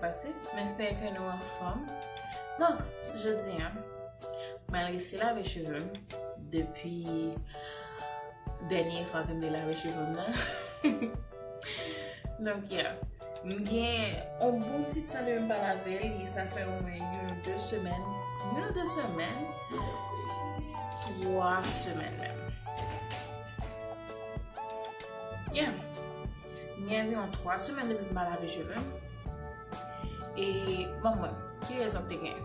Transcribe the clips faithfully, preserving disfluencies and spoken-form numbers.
Pase, m espere ke nou anfòm. Donk, jodi a, mwen resi lave cheve m depi dènye fwa ke m te lave cheve m nan. Donk, yeah. M gen yon bon ti tan depi m pa lave li. Sa fè omwen youn ou de semèn. Youn ou de semèn? Twa semèn menm. Yeah. M gen anviwon twa semèn depi m pa lave cheve m. E, bon, mwen, ki rezon m te gen?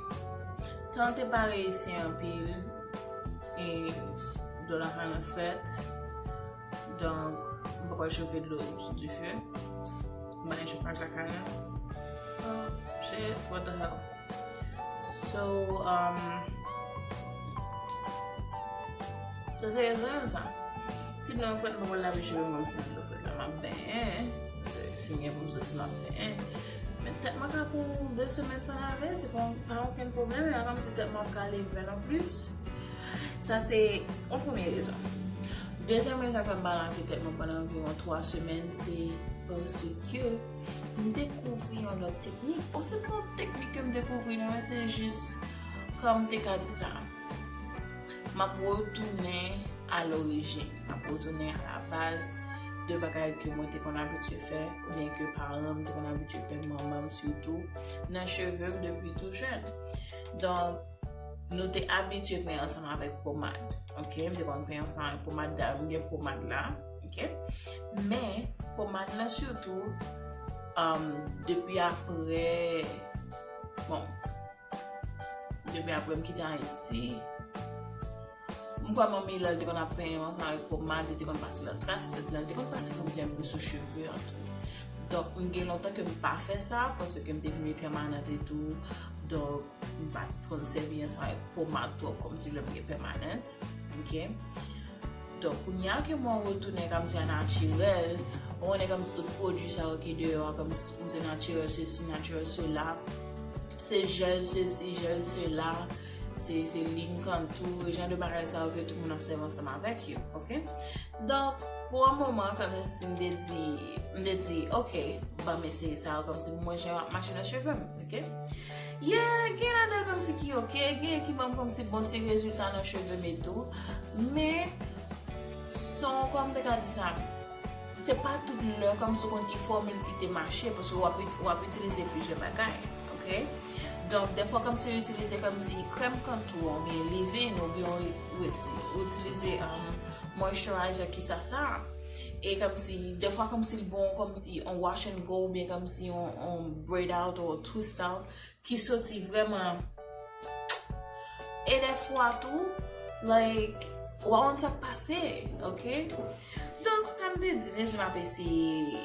Tan te pa reyisi anpil, e dlo lakay lan frèt. Donk, m pa pral chofe dlo sou dife. M pa gen chofaj lakay lan. Oh, shit, what the hell? So, um, sa se rezon yo sa. Si dlo an frèt, m pa pral lave cheve m kòmsi dlo frèt la m ap benyen. Paske si m gen pou m soti, m ap benyen. Men tèt mwen ka pou de semèn san lave, se pa, pa okenn pwoblèm. E pa kòmsi tèt mwen ap ka leve non plis. Sa se yon premye rezon. Dezyèm rezon fè m pa lave tèt mwen pandan anviwon twa semèn, se paske m dekouvri yon lòt teknik. Bon, se pa yon teknik ke m dekouvri, non, men se jis, kòman m te ka di sa? M ap retounen a lorijin. M ap retounen a la baz de bagay ke mwen te konn abitye fè, oubyen ke paran m te konn abitye fè, manman m sitou, nan cheve m depi tou jèn. Donk, nou te abitye penyen ansanm avèk pomad. Ok? M te konn penyen ansanm avèk pomad, dayè m gen pomad la. Ok? Men, pomad la sitou, um, depi apre, bon, depi apre m kite Ayiti, m kwè manmi lè l te konn ap penyen ansanm avèk pomad, li te konn pase l nan tras tèt la, li te konn pase kòmsi enpe sou cheve an tou. Donk, m gen lontan ke m pa fè sa, paske m te vin pèmanant etou. Donk, m pa t konn sèvi ansanm avèk pomad twòp kòmsi lè m gen pèmanant. Ok? Donk, kounye a ke mwen retounen kòmsi a natirèl, ou konnen kòmsi tout pwodui sa yo ki deyò a, kòmsi tout moun se natirèl sesi, natirèl sela, se jèl sesi, jèl sela, se, se liy kantou, e jan de bagay sa yo ke tout moun ap sèvi ansanm avèk yo, ok? Donk, pou yon moman, kòmsi m te di, m te di, ok, ban m eseye sa yo, kòmsi pou m wè jan yo ap mache nan cheve m, ok? Yeah, gen ladan kòmsi ki ok, gen ki ban m kòmsi bon ti rezilta nan cheve m etou. Men, se yon, kòman m te ka di sa? Se pa tout lè kòmsi ou konn ki fòmil ki te mache, paske w ap, it- w ap itilize plizyè bagay, ok? Donk, dèfwa kòmsi w itilize kòmsi krèm kontou an, oubyen leave-in, oubyen w, w, w itilize, um, moisturizer ki sa sa. E kòmsi, dèfwa kòmsi l bon, kòmsi on wash and go, oubyen kòmsi on, on braid out ou twist out, ki soti vrèman. E dèfwa tou, like, w a konn sa k pase, ok? Donk, sa m te di, m te di m ap eseye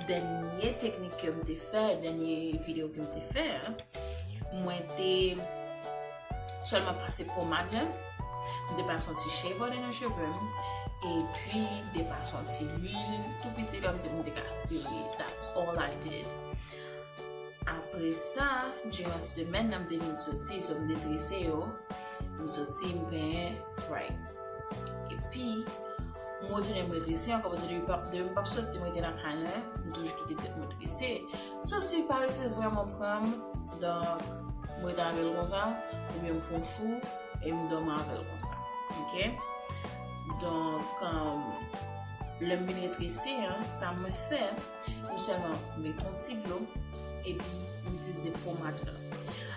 dènye teknik ke m te fè, dènye videyo ke m te fè, mwen te sèlman pase pomad la, m te pase yon ti shea butter nan cheve m, epi m te pase yon ti lwil tou piti kòmsi pou m te ka sere. That's all I did. Apre sa, diran semèn nan, m te vin soti, so m te trese yo, m soti, m penyen, right. Epi, m retounen m retrese ankò, paske depi p ap, depi m p ap soti, m rete nan kay la, m toujou kite tèt mwen trese. Sof si paresez vrèman pran m, donk, m rete avè l konsa, oubyen m fè yon chou, e m dòmi avè l konsa. Ok? Donk, um, lè m vin retrese an, sa mwen fè, m sèlman met yon ti dlo, epi m itilize pomad la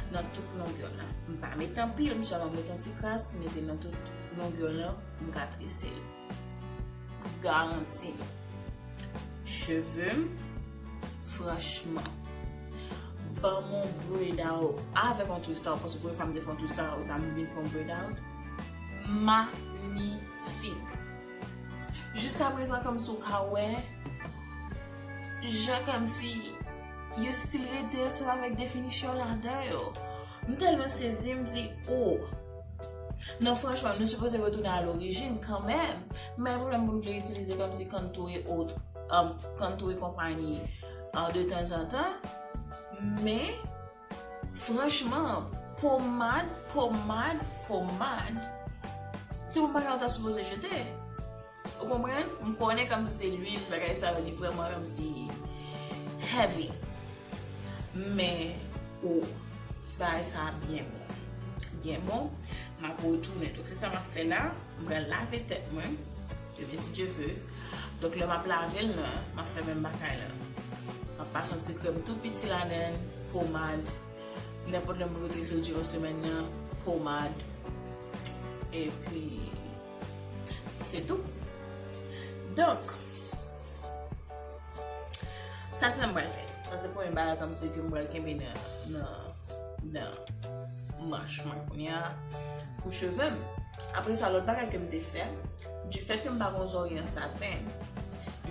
nan tout longè la. M pa met anpil, m sèlman met yon ti kras, m mete nan tout longè la, m ka trese l. Garanti. Cheve m, franchman, ban m yon braid out avèk yon twist out, paske premye fwa m te fè yon twist out, apre sa m vin fè yon braid out. Manifik. Jiska prezan, kòmsi w ka wè, jan kòmsi yo still rete ansanm avèk definisyon ladan yo. M tèlman sezi, m di, oh. Non, franchman, nou sipoze retounen a lorijin kanmenm. Men pwoblèm pou n vle itilize kòmsi Kantou e ot, um, Kantou e konpayi, uh, de tanzantan. Men, franchman, pomad, pomad, pomad, se yon bagay ou ta sipoze jete. Ou konprann? M konnen kòmsi se lwil, bagay sa yo, li vrèman kòmsi heavy. Men, o, ti bagay sa a byen bon. Byen bon. M ap retounen. Donk, se sa m ap fè la. M pral lave tèt mwen. Demen, si Dye ve. Donk, lè m ap lave l nan, m ap fè menm bagay la. M ap pase yon ti krèm tou piti ladan l, pomad. Nenpòt lè m rete, se di yon semèn nan, pomad. Epi, se tou. Donk, sa se sa m pral fè. Sa se premye bagay kòmsi ke m pral kenbe nan, nan, nan manch mwen kounye a pou cheve m. Apre sa, lòt bagay ke m te fè, difèt ke m pa gen zòrye an saten,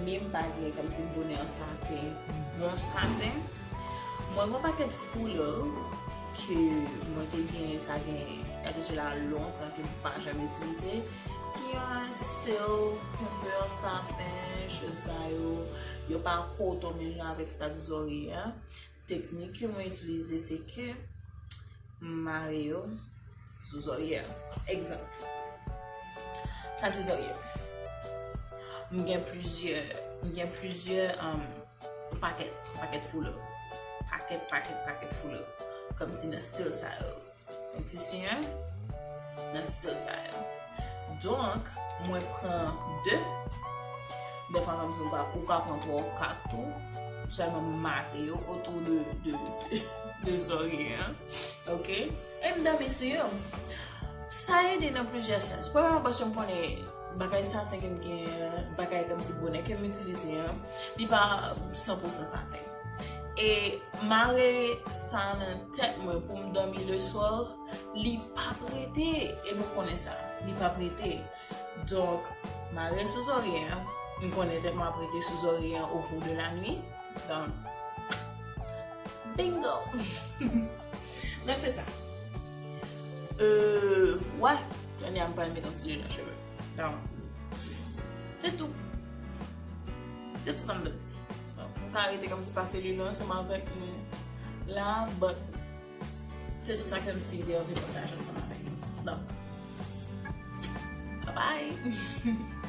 men m pa gen kòmsi bonè an saten, bon saten, mwen gen yon pakèt foulè ke mwen te genyen, sa gen, gade sila lontan ke m pa janm itilize, ki an silk, un peu an saten, choz sa yo, yo pa koton menm jan avèk sa k zòrye a. Teknik ke mwen itilize, se ke m mare yo sou zòrye a. Egzanp, sa se zòrye a. M gen plizyè, m gen plizyè, um, pakèt, pakèt foulè. Pakèt, pakèt, pakèt foulè. Kòmsi nan stil sa yo. Yon ti siyen nan stil sa yo. Donk, mwen pran de. Defwa kòmsi ou ka, ou ka pran twa ou kat tou. Sèlman m mare yo otou de, de, de, de zòrye an. Oke? E m dòmi sou yo. Sa ede nan plizyè sans. Premyèman, paske m konnen bagay saten ke m gen, bagay kòmsi bonè ke m itilize an, li pa san pou san saten. E mare sa nan tèt mwen pou m dòmi leswa, li p ap rete. E nou konnen sa, li p ap rete. Donk, mare sou zòrye an. M konnen tèt mwen ap rete sou zòrye an au cours de la nuit. Donk, bingo! Donk, se sa. Euh, wè, kounye a m pral met yon ti lwil nan cheve m. Donk, se tou. Se tou sa m t ap di. Donk, m ka rete kòmsi pase lwil ansanm avèk nou la, but se tout sa ke m si m te anvi pataje ansanm avèk nou. Donk, bye bye!